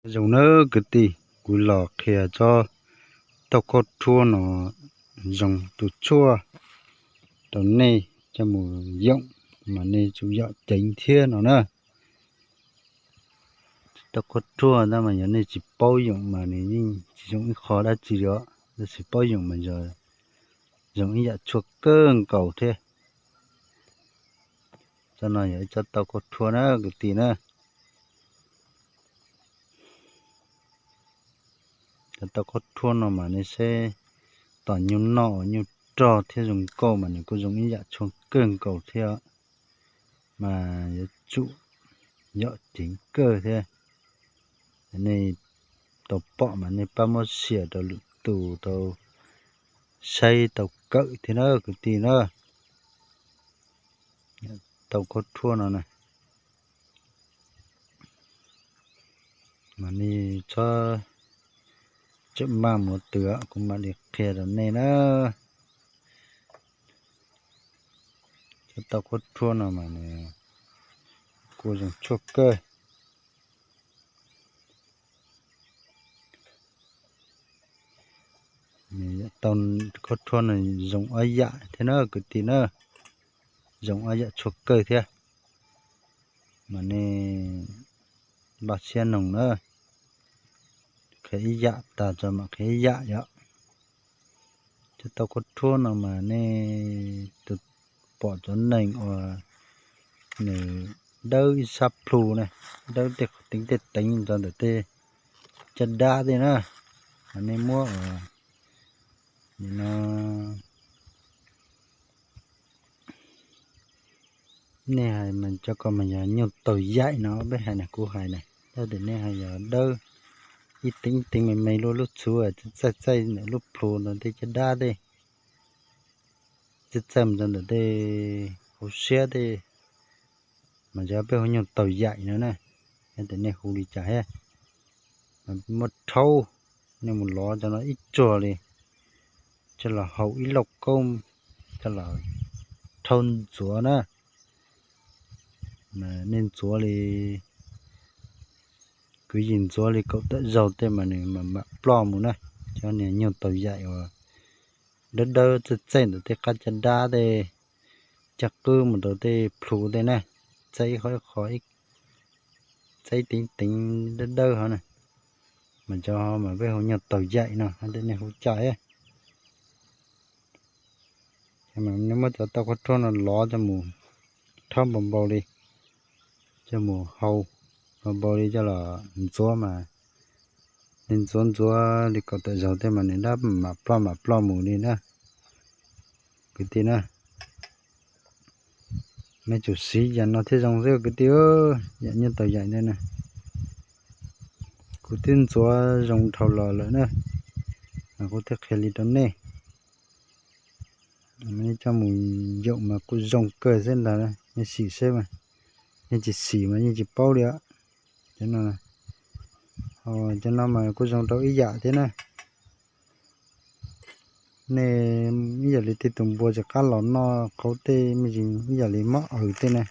Nyob zoo nawb kwv tij, kuv los qhia tsob tauj khaub rhuab no zoo tus tshuaj rau nej coj mus yoom, mas nej tsum yom ceev thiab no na. Tauj khaub rhuab tab mas yog nej tsis paub yoom mas nws yeej tsis zoo ib qho dab tsi li os, tab sis paub yoom mas zoo ib yam tshuaj kawg nkaus thiab. Tsob no yog ib tsob tauj khaub rhuab na kwv tij na. Cov tauj khaub rhuab no mas nej saib tom nyuj noj uas nyuj rog thiab zoo nkauj mas nws kuj zoo ib yam tshuaj kawg nkaus thiab, mas yuav tsum yom ceev kawg thiab. Nej tau pom mas nej pab muab share rau lwm tus tau saib tau kawm thiab na kwv tij na. Tauj khaub rhuab no na, mas nej txhob tseem maj mus twg, kuv mam li qhia rau nej na. Tsob tauj khaub rhuab no mas nws kuj zoo tshuaj kawg. Tauj khaub rhuab no zoo ob yam thiab na kwv tij na, zoo ob yam tshuaj kawg thiab. Mas nej npaj siab noog na, qhia ib yam tas tso mam qhia ib yam yom. Cov tauj khaub rhuab no mas nej tus pom cov neeg uas nws dawb ib sab plhu na, dawb tej qhov teev tej teev ntawm tej caj dab tej na, mas nej muab no, nej hais mas cov ko mas yog nyuj taug yaim no peb hais na, kuv hais na, yog tias nej hais yog dawb ib teev ib teev me me luaj lub txhuv txaij txaij ntawm lub plhu ntawd tej caj dab tej, txaij txaij mus rau ntawm tej hauv siab tej, mas yog peb hu nyuj taug yaim no na. Yog tias nej hu li cas thiab, muab rhaub, nej mus lov cov no ib tsuag li, coj los hau ib lauj kaub, coj los rhaub ntxuav na. Nej ntxuav li, kwv yees ntxuav li kaum tawm zaug tej mas nws mam mam ploj mus na. Cov niag nyuj taug yaim uas dawb dawb txaij txaij ntawm tej qab caj dab tej, caj qwb mus rau tej plhu tej na, txaij ib qho ib qho, txaij teev teev dawb dawb hov na, mas cov mas peb hu nyuj taug yaim no, hais tias nej hu cas thiab. Nej muab cov tauj khaub rhuab no lov coj mus rhaub npau npau li, coj mus hau npau npau li coj los ntxuav mas, nej ntxuav ntxuav li kaum tawm zaug tej mas nws dab mam ploj mam ploj mus li na. Kwv tij na, nej tsum siv yam no thiaj zoo xwb kwv tij, yam nyuj taug yaim ntawd na. Kuv twb ntxuav zoo dhau los lawm na, mas kuv thiaj qhia li rau nej. Nej coj mus yoom mas kuj zoo kawg xwb ntag, nej sim seb, nej tsis sim mas yeej tsis paub li os. Cov no, cov no mas kuj zoo rau ib yam thiab na. Nej ib yam li tej tus npua tsis qab los noj qhauv tej me ntsis ib yam li mob aws tej na,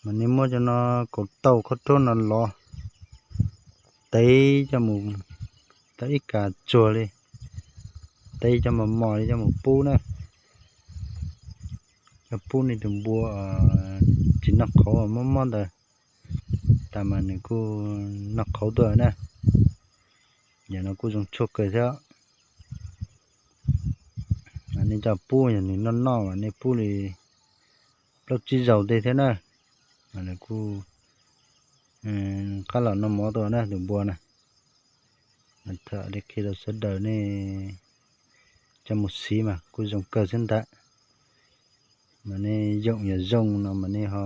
mas nej muab cov no, kaus tauj khaub rhuab no lov, tev coj mus tau ib kas tsuag li, tev coj mos mos li coj mus pub na. Coj pub nej tus npua tsis noj qhauv mob mob ntawd, tas mas nws kuj noj qhauv tuaj na. Yam no kuj zoo tshuaj kawg thiab. Nej coj pub yog nws noj noj mas nej pub li plaub tsib zaug tej thiab na, mas nws kuj qab los noj mov tuaj na tus npua na. Tham li qhia rau sawv daws nej coj mus siv mas kuj zoo kawg xwb ntag. Mas nej yoom yam zoo no mas nej ho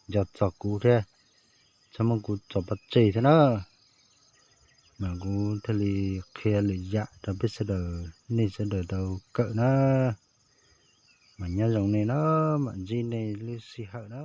nco txog kuv thiab, txhob muab kuv tso pov tseg thiab na. Mas kuv thiaj li qhia lwm yam rau peb sawv daws, nej sawv daws tau kawm na. Mas nyob zoo nej na, mam ntsib nej lub sij hawm na.